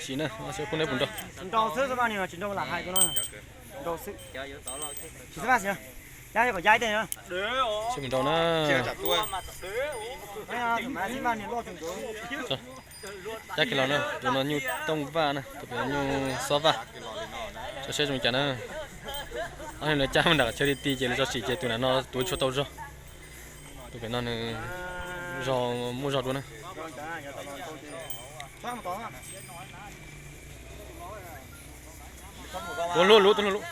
Sim na, seb kuv neb puas nrau. Tsis nrau xwb, tsis nrau lam hais no. Nrau xwb. Tsis xav vaj xwb. Yab kom yab tej no. Seb puas nrau na. Cab kiag los na, tus no nyuj tooj vaj na, tus pem nyuj xob vaj. Tso seb zoo cas na. Ob niag no cab mas nram chaw ti ti ces lawv tso sim ces tus nram no tuav tsis tau zog. Tus pem no nws zog muaj zog dua na. Tuav luaj lub, tuav luaj lub.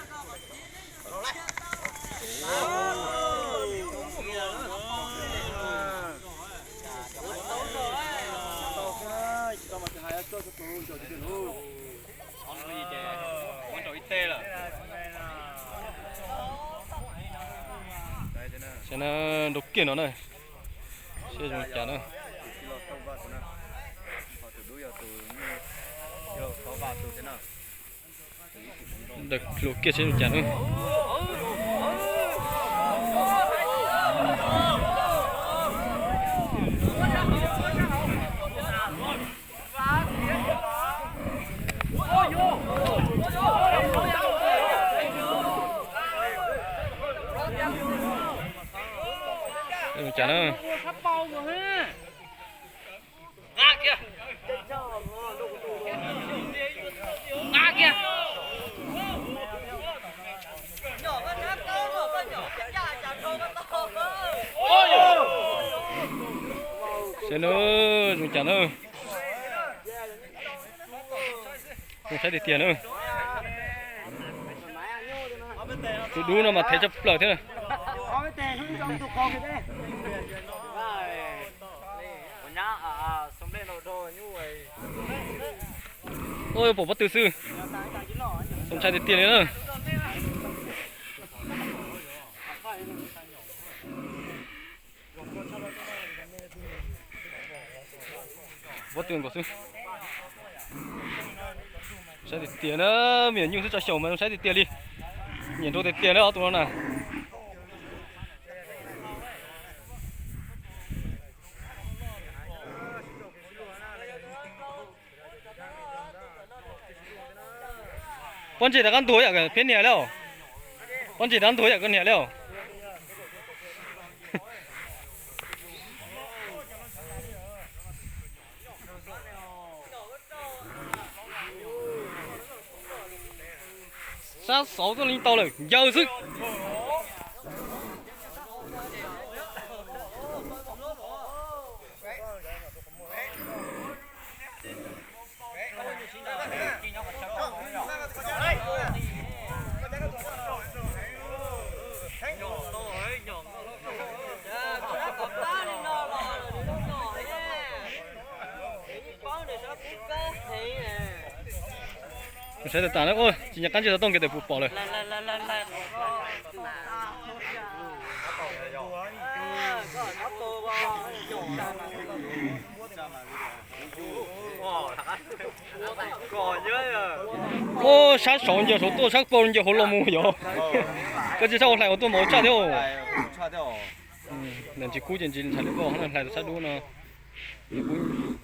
Saib na, nrau kiag no na. Seb zoo cas na. Ntawm hluas kiag seb zoo cas na. Seb zoo cas na. Seb na, zoo cas na. Zoo saib tiag tiag na. Tus dub no mas thev tshaj plaws thiab. Ua pom pob tw xwb. Zoo ntshai tiag tiag li na. Pob tw nkaus xwb. Saib tiag tiag na, me nyuam nyuj xwb tso xyaum mas zoo saib tiag tiag li. Nyiam nrau tiag tiag na ob tug no na. Pob ntseg rov qab ntuag yam peb niam lawm. Pob ntseg rov qab ntuag yam koj niam lawm. Sab xauv tuaj li tau lawm, ncaws xwb. Saib tas tas na, tsis nco qab ntsej xov tooj kiag tes puas pom lawm. Ub, sab saud ncaws saud tuaj, sab pau ncaws hauv los mus yog. Koj tsis txhob ua hlais ua tuaj mas ua tshaj thiab. Ntawm ntsis kub ces ntsis ntshai li voj, hlais sab dub no.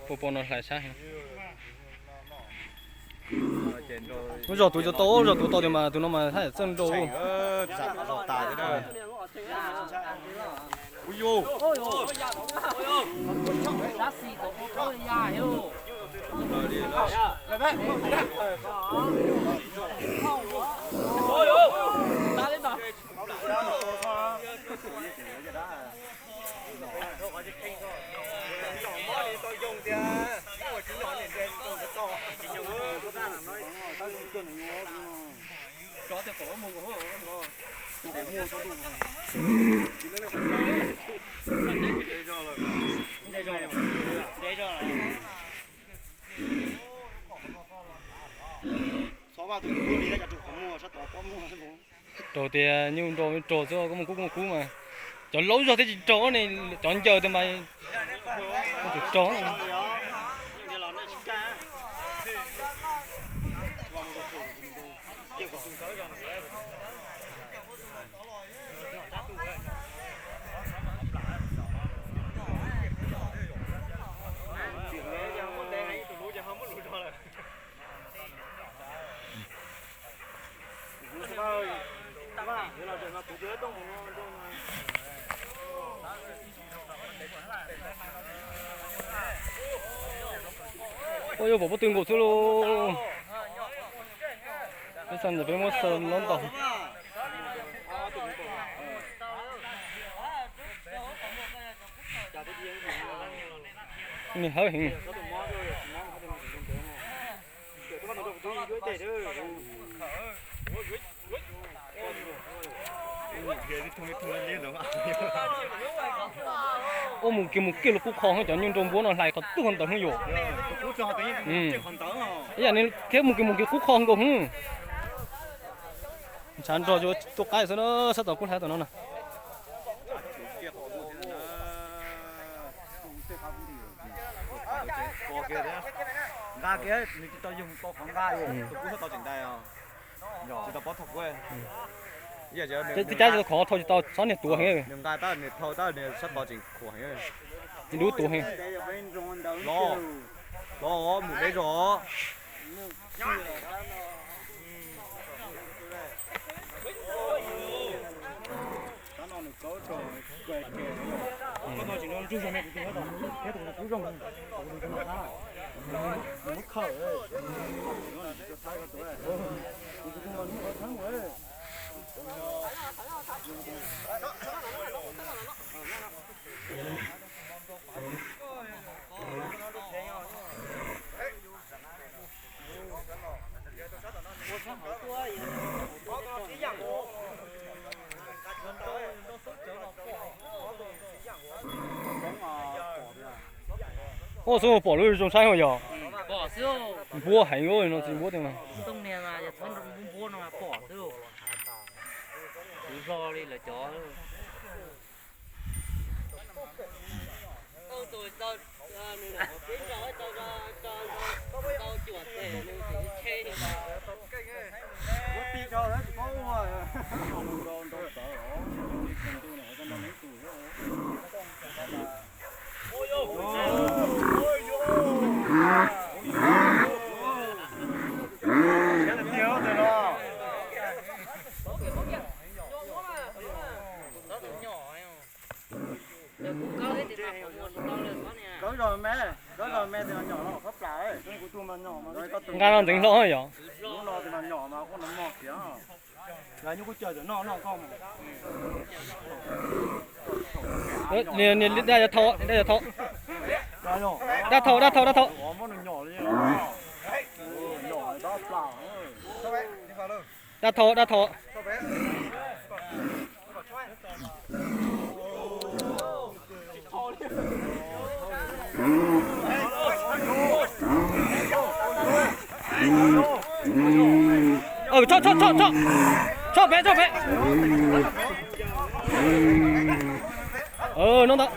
Kub pau pau no hlais sab. Ub, zog tuav tau, zog tuav tau tiag mas tus no mas haj yam txawj nrau. Raug tias nyuj nrau raug xwb, koj muaj kub koj muaj kub mas. Cov laub zog thiaj tsis raug ne, cov ncaws tias mas tsis raug. Ua yuav pom pob tw nkaus xwb lauj. Peb xav ntawm peb muab xaw lob ntaus. Nws hawb heev. Ua mus kiag mus kiag los kub qho, cov nyuj nrau npua no hlais qhov twg qhov ntawd hnub yuav. Ib yam li thiab mus kiag mus kiag kub qho nkaus hwv. Ntshav nrog yuav tuaj qaib xwb na, sab tom kub hlais tom no na. Nqa kiag, nws tsis tau yog tau qhov nqa, tus kub sab tod tseem nqa os. Tsis tau pob thauj kub. Tib cab qhov thauj tsis tau, txhob niag tuav heev. Nws nqa tab nws thauj tab nws sab tod tseem khuam heev. Dub tuav heev. Los, los mus deb zog. Ua xwb pom lub zoo saib hos yog. Npuab heev no tsis npuab tiag mas. Kawb zog me, kawb zog me tes nyom no qhob plas. Nqa no ntxeev hlo yom. Daj yuav thau, daj yuav thau. Daj thau, daj thau, daj thau. Daj thau, daj thau. Tso, tso, tso, tso. Tso pem, tso pem. No ntawd.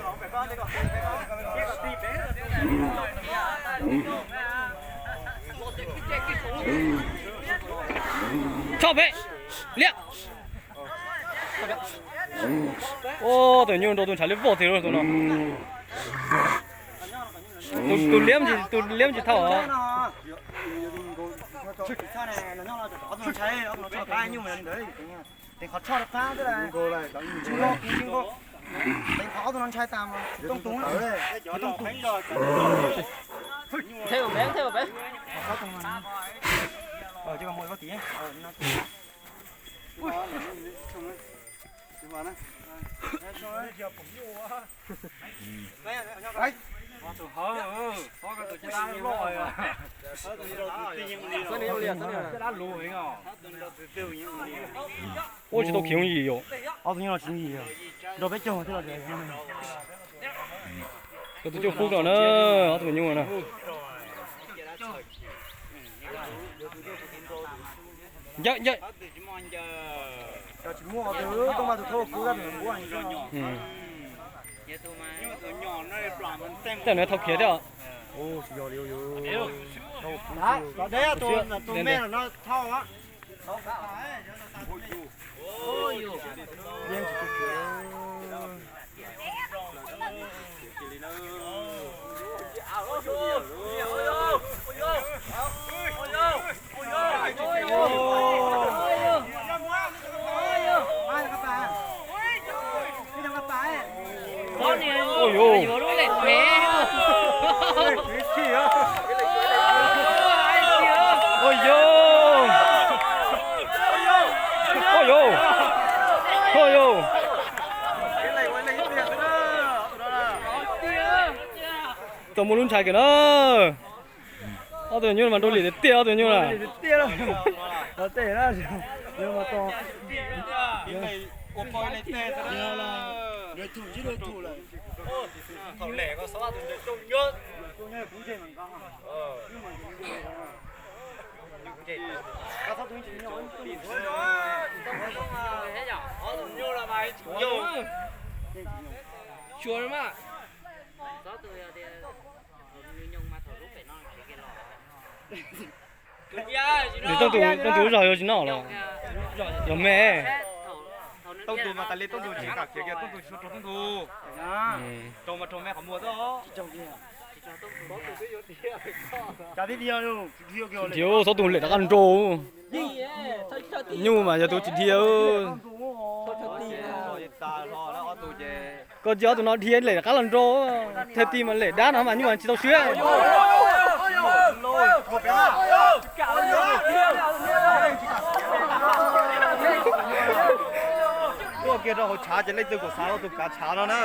Tso pem. Liab. Ua tus nyuj nrau tus ntshav liab vog tiag tus no. Tus liab, tus liab tsis thauj. Teem qhov tsho rau qab xwb, teem qhov ob tug no ntshai tas mas tooj tus, tooj tus. Ua tsis tau khiv yim yom. Ob tug nyuj no tsis yim, nrog peb caug thiab los. Koj tus cuaj kub no na, ob tug nyuj no na. Ncawm ncawm. Tsis muaj tus tub mas tus thauj kub tus npuab. Tej no thauj khiav thiab. Tus me no thauj. Tau muaj lub ntshav kiag na. Ob tug nyuj mas nrau liam tiag tiag ob tug nyuj na. Tooj tus, tooj tus zog yuav tsis noj los? Yog me. Tooj tus mas tas li tooj tus tsis kam khiav kiag, tooj tus tsis tshua raug tooj tus. Raug mas raug me qhov muag xwb. Tsis dhia, xob tus lem rov qab nrau. Nyuj mas yog tus tsis dhia. Koj cia ob tug no dhia lem rov qab los nrau. Thawj ti mas lem dab no mas nyuj mas tsis tau siab. Tuaj kiag rau hauv tshav ces leej twg kuj xav ua tus kav tshav no na.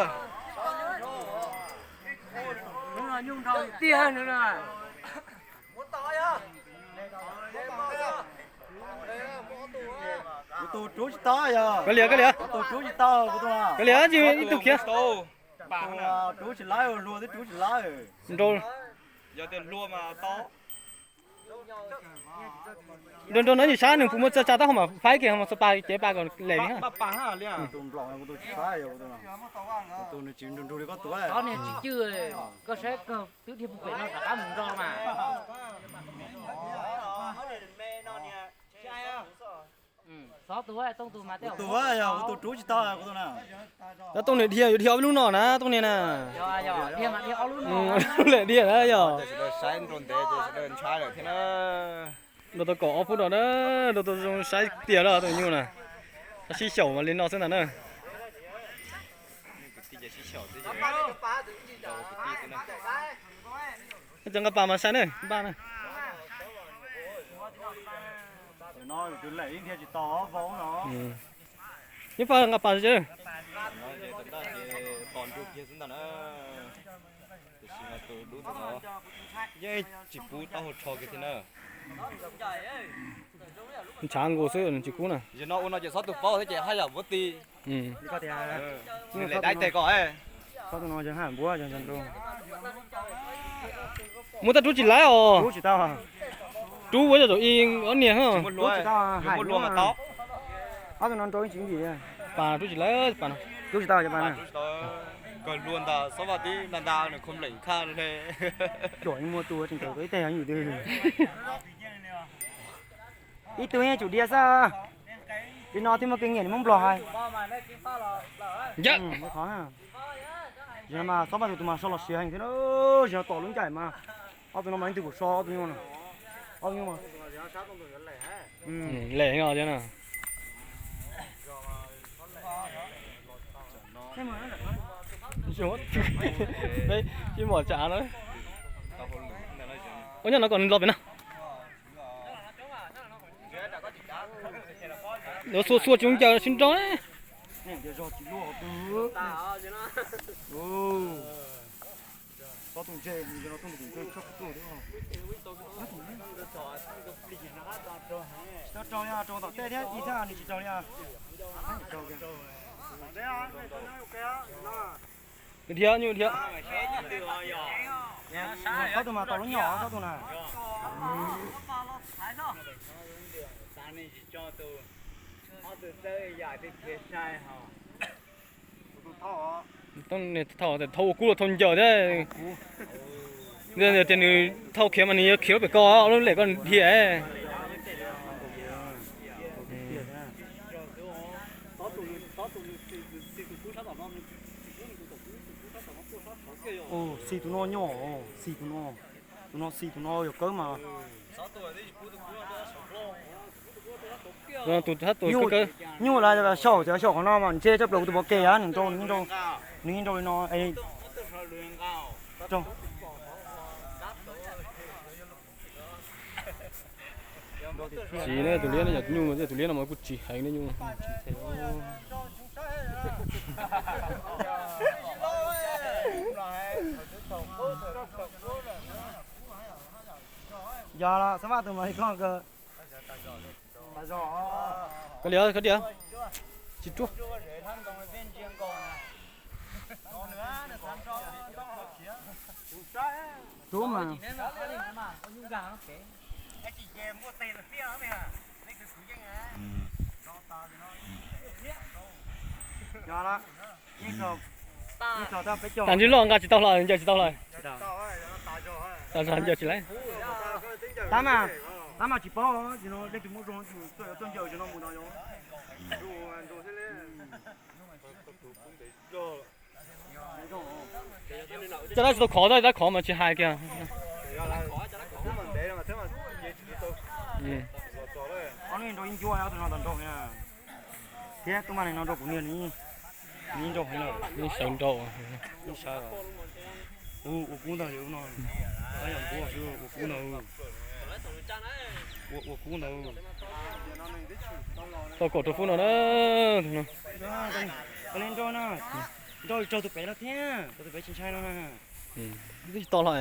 Kuv tus rub tsis tau yog. Kav liam, kav liam. Kuv tus rub tsis tau, kuv tus. Kav liam, ib tug khiav. Rub tsis laib, luag twb rub tsis laib. Nrau. Yog tias luag mas tau. Nrau nrau no yus saib nws puas muaj tsa tsa taub hau mas faib kiag mas txog pa cev pa kom lem li. Tus nplaum kuv tus tsis saib, kuv tus nws tsis nrug nrug li koj tus. Tsis cwj, koj saib kawg twb dhia puag pem no rov qab mus nrau mas. Kuv tus yog kuv tus rub tsis tau kuv tus na. Tab tooj niag dhia yuav dhia ob lub no na, tooj niag na. Lem dhia na yog. Rau tau kaum ob phub no na, rau tau zoo saib tiag lawm tus nyuj na. Sib xyaum mas li no xwb ntag na. Cov nqa pas mas sai na, npaj na. Yeej pab nqa pas. Yeej tsis kub taub hau tsho kiag thiab na. Ntshav nkaus xwb nws tsis kub na. Yog no ua no ces xob tus paub thiab ces haj yam muab ti. Lem dab teg ko. Muab tab rub tsis laib os. Rub ua zaum ib ob niag. Pas rub tsis laib, pas no. Kawg luag ntag, xob vaj tib nta nta nws kho npleem khaj le. Ib tug yeej tsum dhia xwb. Li no thiaj muaj kinh nghiệm nws Hmoob Nplog hais. Yog mas xob vaj tus tus mas so los siav heev thiab, yog tom lub ncaim mas ob tug no mas leej twg kuj so ob tug nyuj no. Ob tug nyuj mas lem no. Peb ib mom tsav na. Ua nyob no kom nws los pem no. Lawv xua xua tsis zoo ncaws sib nrau. Tsis tau raug li, raug tom tej thiab ib thaj nws tsis raug li. Dhia nyuj dhia. Xob tus mas tau lub nyom xob tus na. Thau ua kub los thau ncaws thiab. Tias nws thau khiav mas nws yuav khiav lub pem ko, lub lem koj dhia. Xi tus no nyuj, xi tus no, tus no xi tus no yog kawg mas. Tus hab tus kawg. Nyuj las xyaum, xyaum qhov no mas ntshe tshaj plaws kuv tus pov ke nws nrau, nws nrau li no. Tsis ne, tus liab no yog nyuj, tus liab no mas kuj tsis heev ne nyuj. Yog los xab maj tus mas li koj kawg. Koj diam, koj diam. Tsis ruaj. Ruaj mas. Yog los. Tag ntsib loj nqa tsis tau hlo, ncaws tsis tau hlo. Tag zog ncaws tsis laiv. Tab mas, tab mas tsis paub, leej twg muaj zoo tuaj yuav tuaj ncaws no mus no yog. Cov dab tsis tau khov, dab khov mas tsis hais kiag. Ob leeg nrau ib ncuab, ob tug no tau nrau na. Thiab tub maj li no rau kuv niag, nws yeej nrau heev lawm. Yeej sawv nrau. Yeej sawv. Ua kub ntag yog no. Yog npua xwb ua kub ntag. Ua kub ntag. Tau kaum rau fub no na. Tau li nrau na. Nrau raug tus pem no thiab, tus pem tsis ntshai no na. Twb tsis tau hlo.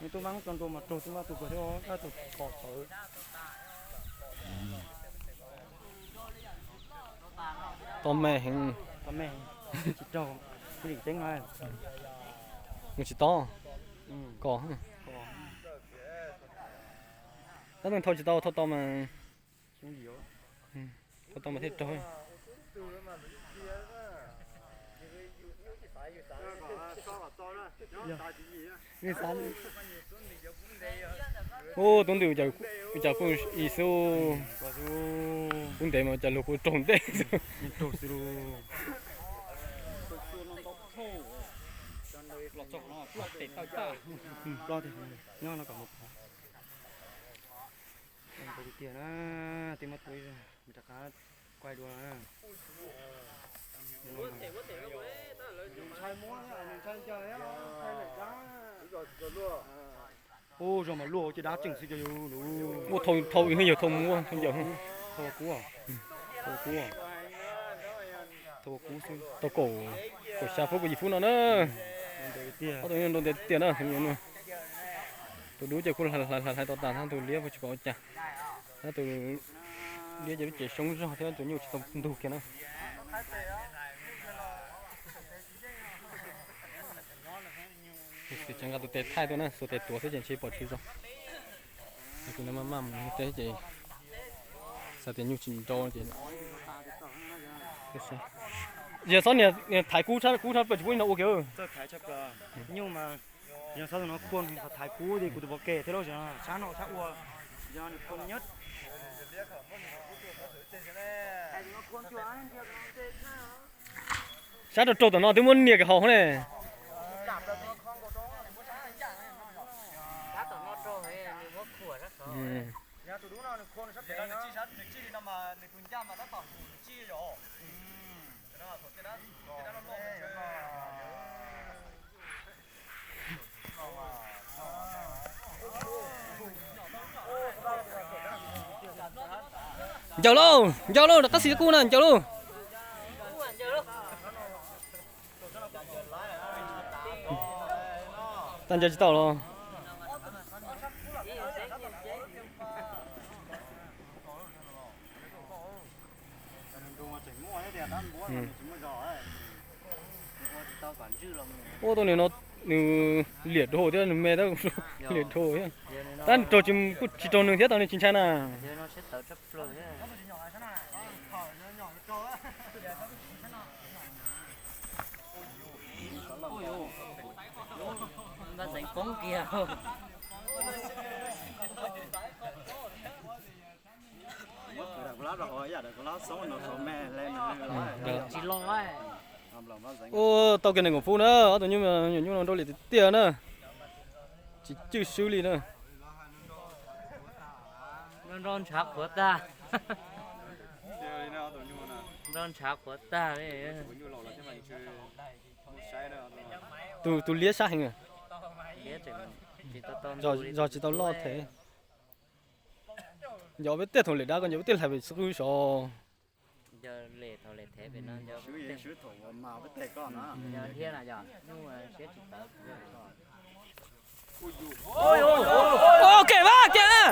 Nws tub maj tau nrau mas raug tub maj tus pem thiab, tus pom tawv. Tau me heev. Tsis raug, tsis lim teeb no. Nws tsis tau. Kom. Tab meeg thau tsis tau, thau tau mas, thau tau mas thiaj raug. Ub, tub ntws cas kuj i xwb. Kub ntev mas cas luag kuj raug ntej xwb. Tiag na, tij muab tua ib zag, rov qab kuaj dua na. Ub, zog mas luaj ua caj dab tseem xwb cov yus. Ua thau, thau ib yog thau muab thau ncaws. Thau kub, thau kub, thau kub xwb. Tau kaum, kaum xya fub kaum yim fub no na. Ob tug nrau ntev tiag na. Tus dub ces kuj hlais hlais hlais tau tas, tab tus liab kuj tsis pom ua cas. Tab tus liab ces lub cev xyoob zog thiab tus nyuj tsis tau ntug kiag na. Tseem nqa tus tes thaij tuaj na, xuas tes tuav xwb ces ntshe pom tsis zoo. Tus no maj maj mus teb ces xav tias nyuj tsis nrau ces. Yog txhob niag thaiv kub, kub tshaj plaws tsis pub no ua kiag. Nyuj mas, yog txhob tus no khua qhov thaiv kub li kuv tus pov ke thiab lauj, sab no sab ua, yog nws khua nyob. Sab rau rau tom no twb muab nias kiag hauv ne. Ncaws lauj, ncaws lauj, rov qab xis kub na, ncaws lauj. Tag ncaws tsis tau los. Ua tau nws no, nws liam dhau thiab nws me tab, liam dhau thiab. Tab raug kuj tsis raug nws thiab, tau nws tsis ntshai na. Tsis lo. Ua tau kiag nees nkaum fub na, ob tug nyuj, nyuam nyuj no nrau liam tiag tiag na. Tsis cwj swb li na. Nrau ntshav qhuav tag. Nrau ntshav qhuav tag li. Tus, tus liab sab heev. Zog tsis tau loj thev. Nco peb tej thaum lem dab ko nco peb tej hlais pem xwb qwb sav. Kem mas,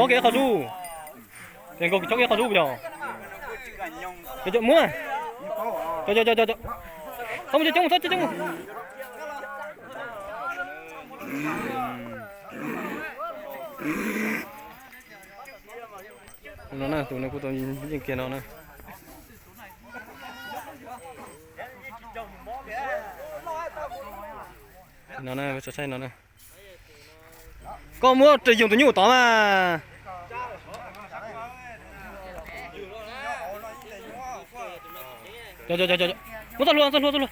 Txhob kev qhov zus. Ces nkaus txhob kev qhov zus yog. Cov muab. Cov cov cov cov. Txhob mus coob, txhob coob. No na, tus no kuj tau yeej kiag no na. No na, saib no na. Koj muab rau yus tus nyuj tod mas. Muab txoj hlua, txoj hlua, txoj hlua.